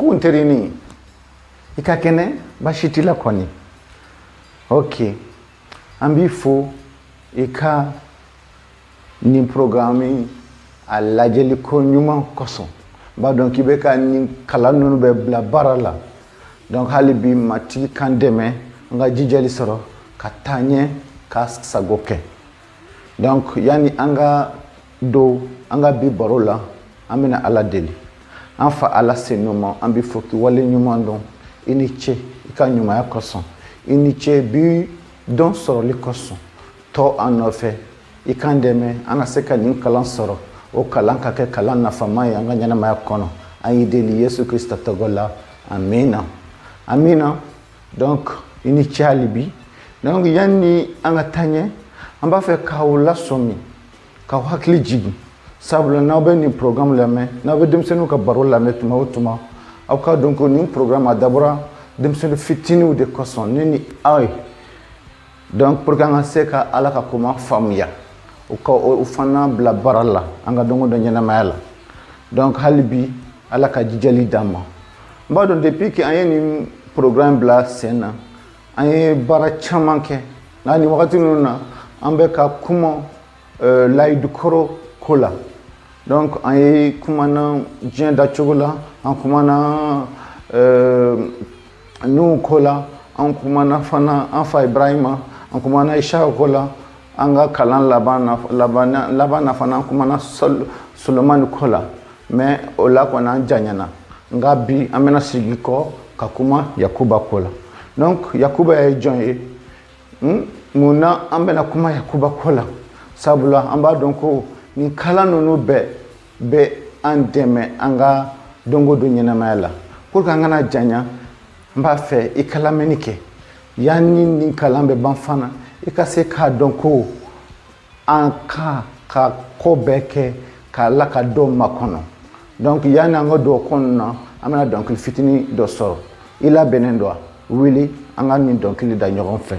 Coucou n terinin, i ka kɛnɛ? Baasi t'i la kɔni? Ok, an b'i fo i ka nin programme a lajɛli ko ɲuman kosɔn. N b'a dɔn k'i bɛ ka nin kalan ninnu bɛɛ bila baara la. Donc hali bi, Matigi k'an dɛmɛ, an ka jijali sɔrɔ ka taa ɲɛ ka sago kɛ. Donc yanni an ka don an ka bi baro la, an bɛna Ala deli. An fa Ala senuma, an b'i fo k'i wale ɲuman dɔn. I ni ce i ka ɲumanya kosɔn, i ni ce bi dɔn sɔrɔli kosɔn. Tɔ an nɔfɛ, i k'an dɛmɛ an ka se ka nin kalan sɔrɔ, o kalan ka kɛ kalan nafama ye an ka ɲɛnamaya kɔnɔ. An y'i deli Yesu Krista tɔgɔ la, amina, amina. Donc i ni ce hali bi. Donc yanni an ka taa ɲɛ, an b'a fɛ k'aw lasɔmi, k'aw hakili jigin, sabula n'aw bɛ nin programme lamɛn, n'aw bɛ denmisɛnninw ka baro lamɛn tuma o tuma, aw k'a dɔn ko nin programme a dabɔra denmisɛnnin fitininw de kosɔn, ne ni aw ye. Donc pour que an ka se ka Ala ka kuma faamuya, u ka o fana bila baara la an ka don o don ɲɛnamaya la. Donc hali bi, Ala ka jijali d'an ma. N b'a dɔn, depuis que an ye nin programme bila sen na, an ye baara caman kɛ. Nka nin wagati ninnu na, an bɛ ka kuma layidu kɔrɔ ko la. Donc an ye kumana diɲɛ dacogo la, an kumana Nuhu ko la, an kumana fana an fa Ibrahima, an kumana Isaka ko la. An ka kalan laban na, laban laban na fana, an kumana Solomani ko la. Mais o la kɔni, an janyana. Nka bi, an bɛna sigi kɔ ka kuma Yakuba ko la. Donc Yakuba ye jɔn ye? Mun na an bɛna kuma Yakuba ko la? Sabula an b'a dɔn ko nin kalan ninnu bɛɛ bɛ an dɛmɛ an ka don o don ɲɛnamaya la. Pour que an kana janya, n b'a fɛ i ka lamɛnni kɛ. Yanni nin kalan bɛ ban fana, i ka se k'a dɔn ko an ka ko bɛɛ kɛ k'a la ka dɔw makɔnɔ. Donc yanni an ka don o kɔnɔna na, an bɛna dɔnkili fitinin dɔ sɔrɔ. I labɛnnen don wa? Wuli, an ka nin dɔnkili da ɲɔgɔn fɛ.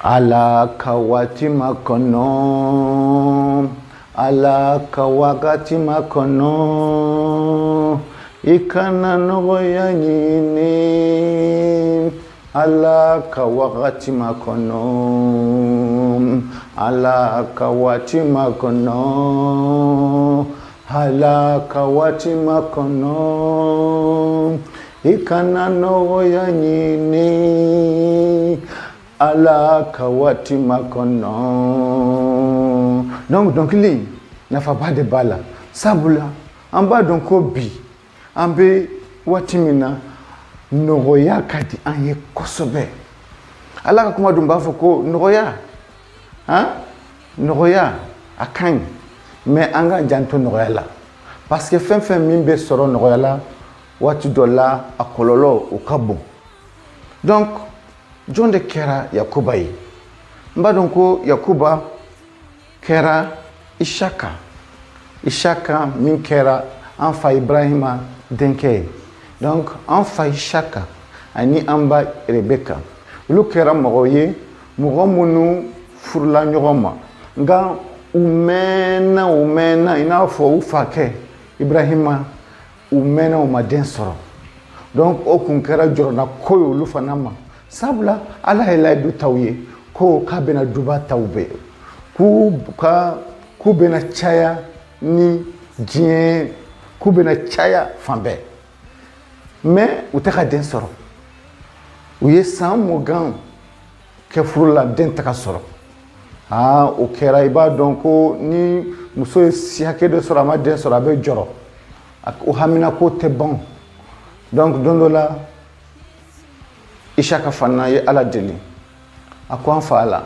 Ala ka waati makɔnɔ, Ala ka wagati makɔnɔ, i kana nɔgɔya ɲini. Ala ka wagati makɔnɔ, Ala ka waati makɔnɔ, Ala ka waati makɔnɔ, i kana nɔgɔya ɲini. Ala ka waati makɔnɔ. Donc dɔnkili nafaba de b'a la, sabula an b'a dɔn ko bi an bɛ waati min na, nɔgɔya ka di an ye kosɛbɛ. Ala ka kuma dun b'a fɔ ko nɔgɔya, han, nɔgɔya a ka ɲi, mais an ka janto nɔgɔya la, parce que fɛn fɛn min bɛ sɔrɔ nɔgɔya la, waati dɔ la a kɔlɔlɔ o ka bon. Donc jɔn de kɛra Yakuba ye? N b'a dɔn ko Yakuba kɛra Isaka, Isaka min kɛra an fa Ibrahima denkɛ ye. Donc an fa Isaka ani an ba Rebeka, olu kɛra mɔgɔw ye, mɔgɔ minnu furula ɲɔgɔn ma. Nka u mɛnna, u mɛnna, i n'a fɔ u fakɛ Ibrahima, u mɛnna, u ma den sɔrɔ. Donc o kun kɛra jɔrɔna ko ye olu fana ma, sabula Ala ye layidu taw ye ko k'a bɛna duba taw bɛɛ, k'u bɛna caya ni diɲɛ, k'u bɛna caya fan bɛɛ. Mais u tɛ ka den sɔrɔ. U ye san 20 kɛ furu la, den tɛ ka sɔrɔ. Aa, o kɛra, i b'a dɔn ko ni muso ye si hakɛ dɔ sɔrɔ, a ma den sɔrɔ, a bɛ jɔrɔ, o haminako tɛ ban. Donc don dɔ la, Isaka fana ye Ala deli. A ko: "An fa Ala,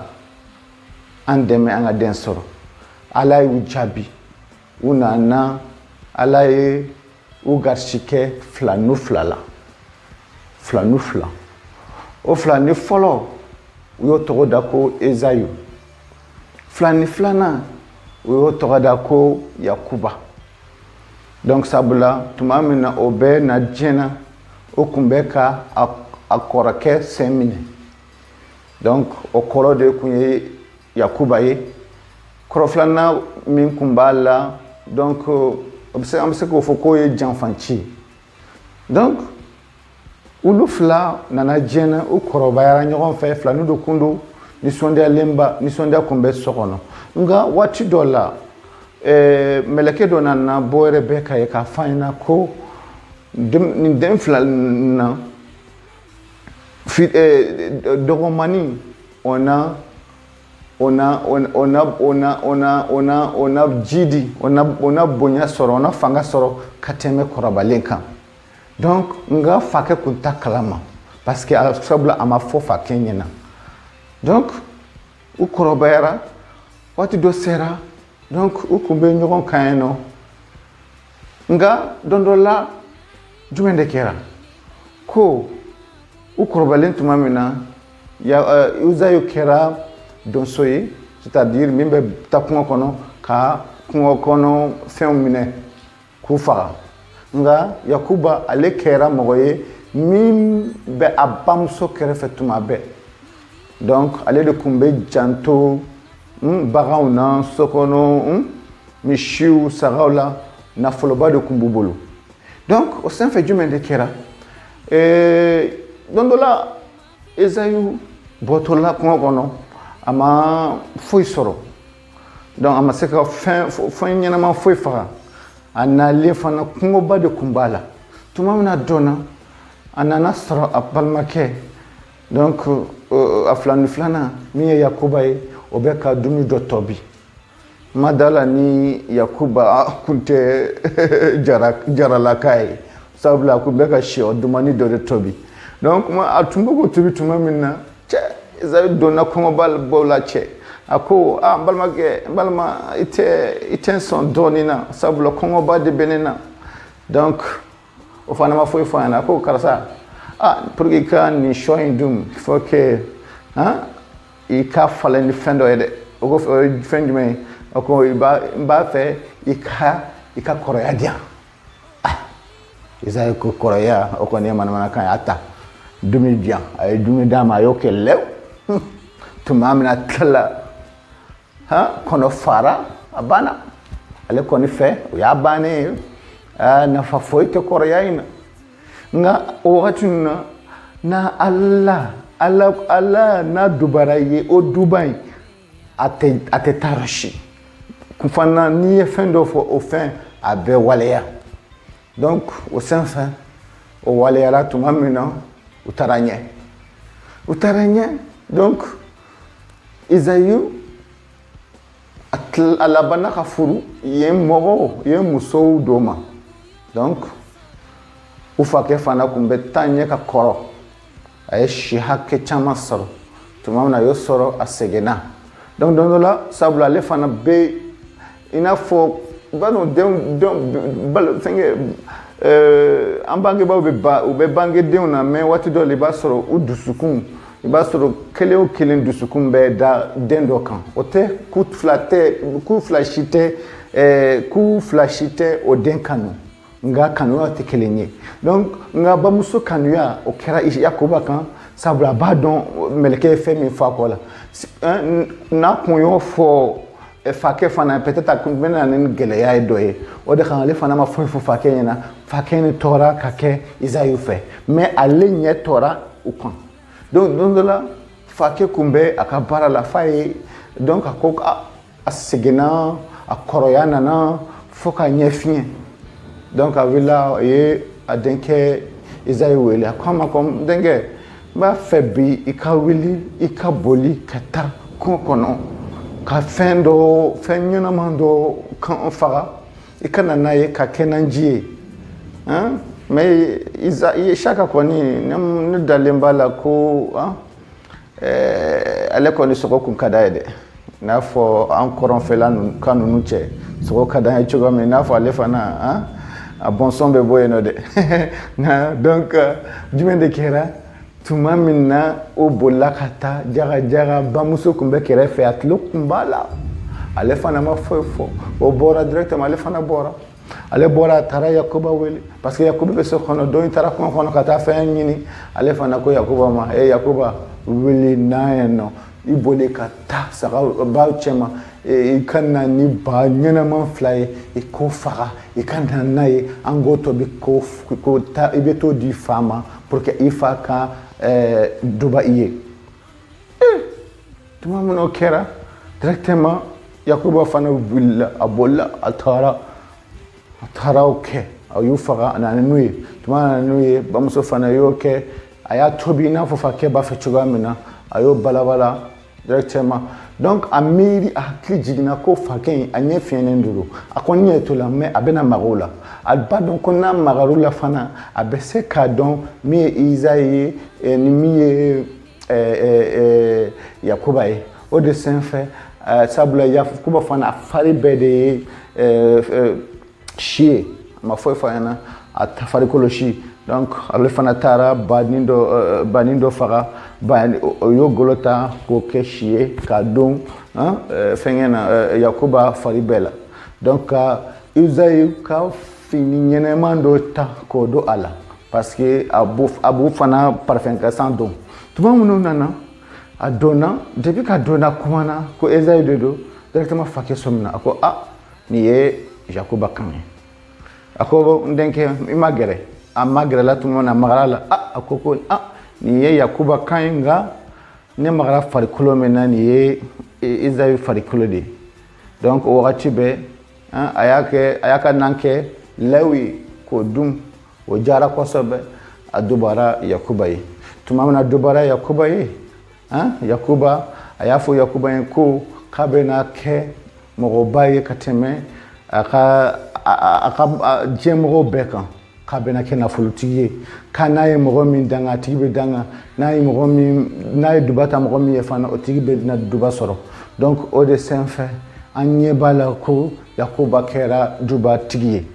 an dɛmɛ an ka den sɔrɔ." Ala y'u jaabi. U nana, Ala ye u garisikɛ fila nu fila la, fila nu fila. O fila ni fɔlɔ, u y'o tɔgɔ da ko Ezayu. Fila ni filanan, u y'o tɔgɔ da ko Yakuba. Donc sabula tuma min na o bɛ na diɲɛ na, o kun bɛ ka a kɔrɔkɛ sen minɛ. Donc o kɔrɔ de kun ye Yakuba ye. Kɔrɔ filanan min kun b'a la, donc an bɛ se k'o fɔ k'o ye janfanci. Donc olu fila nana diɲɛ na, u kɔrɔbayara ɲɔgɔn fɛ, filani dɔ kun don, nisɔndiyalenba, nisɔndiya kun bɛ so kɔnɔ. Nka waati dɔ la, mɛlɛkɛ dɔ nana bɔ Rebeka ye k'a f'a ɲɛna ko nin den fila na, dɔgɔmani o na o na o na o na o na o na o na jidi, o na bonya sɔrɔ, o na fanga sɔrɔ ka tɛmɛ kɔrɔbalen kan. Donc nka fakɛ kun t'a kalama, parce que sabula a ma fɔ fakɛ ɲɛna. Donc u kɔrɔbayara, waati dɔ sera, donc u kun bɛ ɲɔgɔn kan yen nɔ. Nka don dɔ la, jumɛn de kɛra? Ko u kɔrɔbalen tuma min na, Esaü kɛra donso ye, c'est-à-dire min bɛ taa kungo kɔnɔ ka kungo kɔnɔ fɛnw minɛ k'u faga. Nka Yakuba, ale kɛra mɔgɔ ye min bɛ a bamuso kɛrɛfɛ tuma bɛɛ. Donc ale de tun bɛ janto baganw na so kɔnɔ, misiw, sagaw la, nafoloba de tun b'u bolo. Donc o senfɛ, jumɛn de kɛra? Don dɔ la, Esaü bɔtɔla kungo kɔnɔ, a ma foyi sɔrɔ. Donc a ma se ka fɛn ɲɛnama foyi faga. A nalen fana, kungoba de tun b'a la. Tuma min na dɔnna, a nana sɔrɔ a balimakɛ, donc a filani filanan min ye Yakuba ye, o bɛ ka dumuni dɔ tobi. Ma da la ni Yakuba kun tɛ jaralaka ye, sabula a kun bɛ ka sɛ dumuni dɔ de tobi. Donc a tun bɛ k'o tobi tuma min na, cɛ Esaü donna kɔngɔba bɔ la. Cɛ a ko: "A n balimakɛ, n balima, i tɛ n sɔn dɔɔnin na, sabula kɔngɔba de bɛ ne na." Donc o fana ma foyi fɔ a ɲɛna. A ko: "Karisa, ah, pour que i ka nin sɔ in dun, il faut que han i ka falen ni fɛn dɔ ye dɛ." O ko: "O ye fɛn jumɛn ye?" A ko: "I b'a fɛ i ka kɔrɔya di yan." Ah, Esaü ko: "Kɔrɔya, o kɔni ye manamanakan ye." A ta dumuni di yan. A ye dumuni d'a ma, a y'o kɛ lɛw. Tuma min na a tilala, han kɔnɔ fara, a banna. Ale kɔni fɛ, o y'a bannen ye. Aa, nafa foyi tɛ kɔrɔya in na. Nka o wagati ninnu na, na Ala n'a dubara ye, o duba in a tɛ taa yɔrɔ si. Kun fana, n'i ye fɛn dɔ fɔ, o fɛn a bɛ waleya. Donc o senfɛ, o waleyara tuma min na, u taara ɲɛ, u taara ɲɛ. Donc Esaü a labanna ka furu yen mɔgɔw, yen musow dɔ ma. Donc u fakɛ fana kun bɛ taa ɲɛ ka kɔrɔ, a ye si hakɛ caman sɔrɔ. Tuma min na a y'o sɔrɔ, a seginna. Donc don dɔ la, sabula ale fana bɛ i n'a fɔ i b'a dɔn, denw balo fɛnkɛ, an bangebaaw bɛ ba, u bɛ bange denw na, mais waati dɔ la, i b'a sɔrɔ u dusukun, i b'a sɔrɔ kelen o kelen dusukun bɛ da den dɔ kan. O tɛ ku fila tɛ, ku fila si tɛ, ku fila si tɛ o den kanu, nka kanuya tɛ kelen ye. Donc nka bamuso kanuya, o kɛra Yakuba kan, sabula a b'a dɔn mɛlɛkɛ ye fɛn min fɔ a kɔ la. N'a kun y'o fɔ fakɛ fana, peut-être a kun bɛ na ni gɛlɛya ye dɔ ye. O de kama ale fana ma foyi fɔ fakɛ ɲɛna. Fakɛ ni tɔɔra ka kɛ Esaü fɛ, mais ale ɲɛ tɔɔra u kan. Donc don dɔ la, fakɛ kun bɛ a ka baara la f'a ye. Donc a ko a seginna, a kɔrɔya nana fo ka ɲɛ fiɲɛ. Donc a wulila, a ye a denkɛ Esaü wele. A ko a ma ko: "N denkɛ, n b'a fɛ bi i ka wuli, i ka boli ka taa kungo kɔnɔ ka fɛn dɔ, fɛn ɲɛnama dɔ kan faga, i ka na n'a ye ka kɛ naji ye." Mais Isaka kɔni, ne dalen b'a la ko ale kɔni sogo kun ka d'a ye dɛ. I n'a fɔ an kɔrɔnfɛla ka ninnu cɛ, sogo ka d'an ye cogo min, i n'a fɔ ale fana a bɔnsɔn bɛ bɔ yen nɔ dɛ. Donc jumɛn de kɛra? Tuma min na o bolila ka taa jaga jaga, bamuso kun bɛ kɛrɛfɛ, a tulo kun b'a la. Ale fana ma foyi fɔ, o bɔra directement. Ale fana bɔra, ale bɔra, a taara Yakuba wele, parce que Yakuba bɛ so kɔnɔ. Don taara kungo kɔnɔ ka taa fɛn ɲini. Ale fana ko Yakuba ma: "E Yakuba, wuli n'a ye nɔ." I boli ka taa saga baw cɛma, i ka na ni ba ɲɛnama 2 ye, i k'o faga, i ka na n'a ye, an k'o tobi, k'o ta, i bɛ t'o di fa ma pour que i fa ka duba i ye. Tuma min o kɛra, directement Yakuba fana wulila, a bolila, a taara o kɛ, a y'u faga, a nana n'u ye. Tuma nana n'u ye, bamuso fana y'o kɛ, a y'a tobi i n'a fɔ fakɛ b'a fɛ cogoya min na, a y'o balabala directement. Donc a miiri, a hakili jiginna ko fakɛ in a ɲɛ fiyɛnnen don, a kɔni ɲɛ t'o la, mais a bɛna maga o la. A b'a dɔn ko n'a magar'o la fana, a bɛ se k'a dɔn min ye Izayi ye ni min ye Yakuba ye. O de senfɛ, sabula Yakuba fana a fari bɛɛ de ye si ye, a ma foyi fɔ a ɲɛna, a farikolo si. Donc ale fana taara banin dɔ faga, o y'o golo ta k'o kɛ si ye k'a don fɛnkɛ na, Yakuba fari bɛɛ la. Donc ka Izayi ka fini ɲɛnɛman dɔ ta k'o don a la, parce que a b'o fana parfum kasan don. Tuma minnu nana, a donna, depuis ka donna kuma na ko Ezayi de don, directement fakɛ sɔmina, a ko: "A, nin ye Yakuba kan ye." A ko: "N denkɛ, i ma gɛrɛ." A ma gɛrɛla tuma min na, a magara la, a a ko a, nin ye Yakuba kan ye, nka ne magara farikolo min na, nin ye Ezayi farikolo de ye. Donc o wagati bɛɛ, a y'a kɛ, a y'a ka nan kɛ lɛw ye k'o dun, o diyara kosɛbɛ. A dubara Yakuba ye. Tuma min na dubara Yakuba ye, Yakuba, a y'a fɔ Yakuba ye ko k'a bɛna kɛ mɔgɔba ye ka tɛmɛ a ka diɲɛ mɔgɔw bɛɛ kan, k'a bɛna kɛ nafolotigi ye, k'a n'a ye mɔgɔ min danga, a tigi bɛ danga, n'a ye mɔgɔ min, n'a ye duba ta mɔgɔ min ye fana, o tigi bɛ na duba sɔrɔ. Donc o de senfɛ, an ɲɛ b'a la ko Yakuba kɛra dubatigi ye.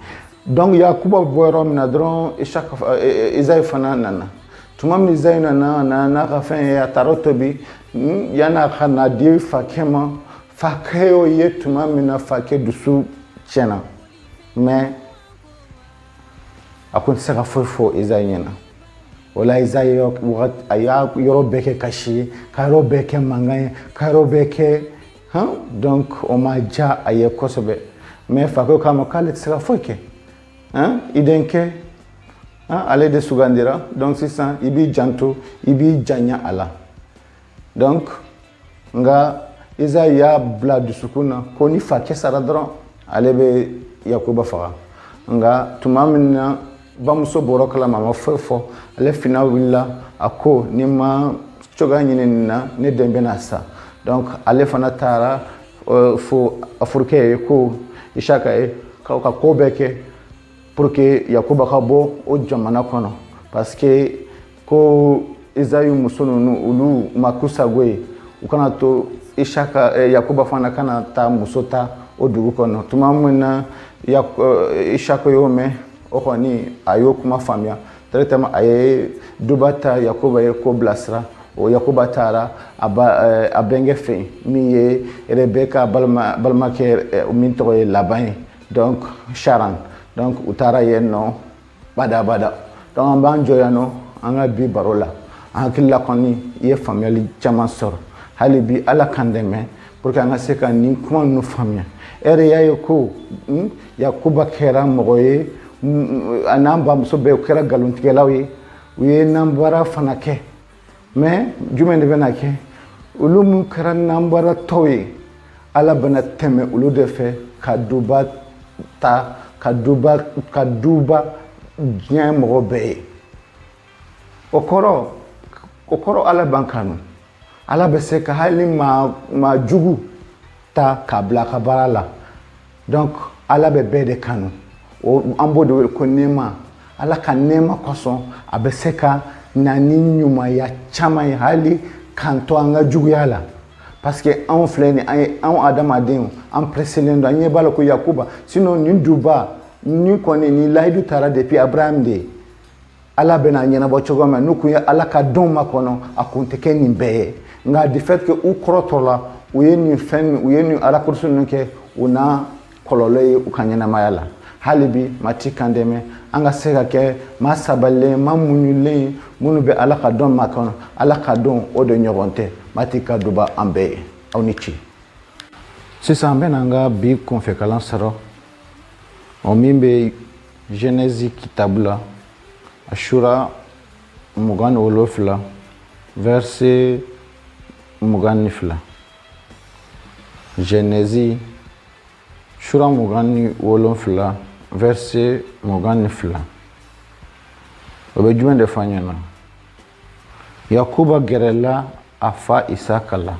Donc Yakuba bɔ yɔrɔ min na dɔrɔn, Izayi fana nana. Tuma min Izayi nana, a nana n'a ka fɛn ye, a taara o tobi yan'a ka na di fakɛ ma. Fakɛ y'o ye tuma min na, fakɛ dusu tiɲɛna, mais a kun tɛ se ka foyi fɔ Izayi ɲɛna. O la Izayi a y'a yɔrɔ bɛɛ kɛ kasi ye, ka yɔrɔ bɛɛ kɛ mankan ye, ka yɔrɔ bɛɛ kɛ han. Donc o ma diya a ye kosɛbɛ, mais fakɛ k'a ma k'ale tɛ se ka foyi kɛ, han, i denkɛ, ale de sugandira. Donc sisan i b'i janto, i b'i janya a la. Donc nka Izayi y'a bila dusukun na ko ni fakɛ sara dɔrɔn, ale bɛ Yakuba faga. Nka tuma min na bamuso bɔra kalama, a ma foyi fɔ, ale fina wulila, a ko ni ma cogoya ɲini nin na, ne den bɛna sa. Donc ale fana taara fo a furukɛ ye, ko Isaka ye, ka ko bɛɛ kɛ pour que Yakuba ka bɔ o jamana kɔnɔ, parce que ko Izayi muso ninnu, olu ma k'u sago ye, u kana to Isaka, Yakuba fana kana taa muso ta o dugu kɔnɔ. Tuma min na Isaka y'o mɛn, o kɔni a y'o kuma faamuya directement, a ye duba ta Yakuba ye k'o bilasira. O Yakuba taara a ba, a bɛnkɛ fɛ yen, min ye Rebeka balima balimakɛ, min tɔgɔ ye Laban ye, donc Sharan. Donc u taara yen nɔ badabada. Donc an b'an jɔ yan nɔ an ka bi baro la. An hakili la kɔni, i ye faamuyali caman sɔrɔ. Hali bi Ala k'an dɛmɛ pour que an ka se ka nin kuma ninnu faamuya. E yɛrɛ y'a ye ko Yakuba kɛra mɔgɔ ye, a n'an bamuso bɛɛ kɛra nkalontigɛlaw ye, u ye nanbara fana kɛ. Mais jumɛn de bɛna kɛ? Olu mun kɛra nanbaratɔw ye, Ala bɛna tɛmɛ olu de fɛ ka duba ta, ka duba diɲɛ mɔgɔ bɛɛ ye. O kɔrɔ, Ala b'an kanu, Ala bɛ se ka hali maa jugu ta k'a bila a ka baara la. Donc Ala bɛ bɛɛ de kanu. O an b'o de wele ko nɛɛma. Ala ka nɛɛma kosɔn, a bɛ se ka na ni ɲumanya caman ye hali k'an to an ka juguya la, parce que anw filɛ nin an ye, anw adamadenw, an presselen don. An ɲɛ b'a la ko Yakuba, sinon nin duba ni kɔni, ni layidu taara depuis Abraham de ye, Ala bɛna ɲɛnabɔ cogo min, n'u kun ye Ala ka dɔn makɔnɔ, a kun tɛ kɛ nin bɛɛ ye. Nka du fait que u kɔrɔtɔla, u ye nin fɛn, u ye nin raccourci ninnu kɛ, u n'a kɔlɔlɔ ye u ka ɲɛnamaya la. Hali bi Matigi k'an dɛmɛ. An ka se ka kɛ maa sabalilen, maa muɲulen, minnu bɛ Ala ka dɔn makɔnɔ. Ala ka dɔn o de ɲɔgɔn tɛ. Matigi ka duba an bɛɛ ye. Aw ni ce. Sisan an bɛna an ka bi kunfɛkalan sɔrɔ, o min bɛ Genèse kitabu la, a sura 27, verset 22. Genèse sura 27, verset 22, o bɛ jumɛn de fɔ an ɲɛna? Yakuba gɛrɛla a fa Isaka la,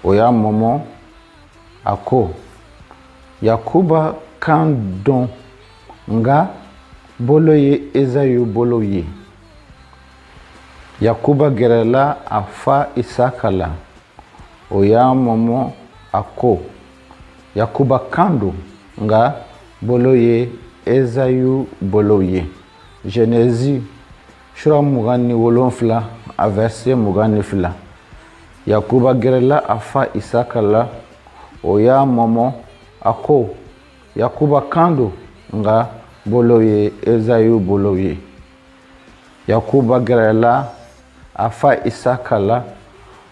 o y'a mɔmɔ, a ko: Yakuba kan don, nka bolo ye Ezayu bolo ye. Yakuba gɛrɛla a fa Isaka la, o y'a mɔmɔ, a ko: Yakuba kan don, nka bolo ye Ezayu bolo ye. Genèse sura 27, a verset 22. Yakuba gɛrɛla a fa Isaka la, o y'a mɔmɔ, a ko: Yakuba kan don, nka bolo ye Ezayu bolo ye. Yakuba gɛrɛla a fa Isaka la,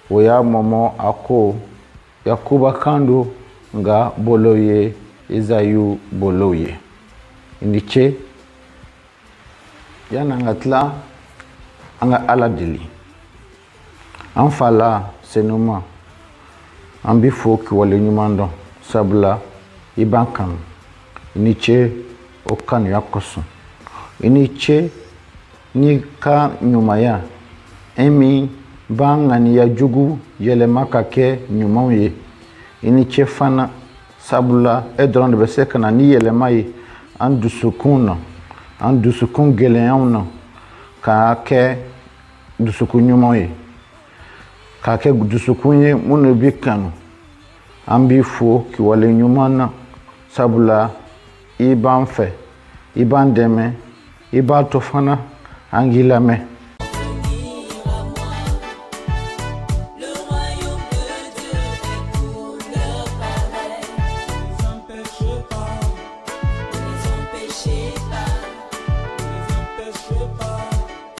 o y'a mɔmɔ, a ko: Yakuba kan don, nka bolo ye Ezayu bolo ye. I ni ce. Yanni an ka tila, an ka Ala deli. An fa la senuma, an b'i fo k'i waleɲuman dɔn, sabula i b'an kanu. I ni ce o kanuya kosɔn. I ni ce n'i ka ɲumanya, e min b'an ŋaniya jugu yɛlɛma ka kɛ ɲumanw ye. I ni ce fana, sabula e dɔrɔn de bɛ se ka na ni yɛlɛma ye an dusukun na, an dusukun gɛlɛyaw na, k'a kɛ dusukun ɲumanw ye, k'a kɛ dusukun ye minnu b'i kanu. An b'i fo k'i waleɲuman na, sabula i b'an fɛ, i b'an dɛmɛ, i b'a to fana an k'i lamɛn.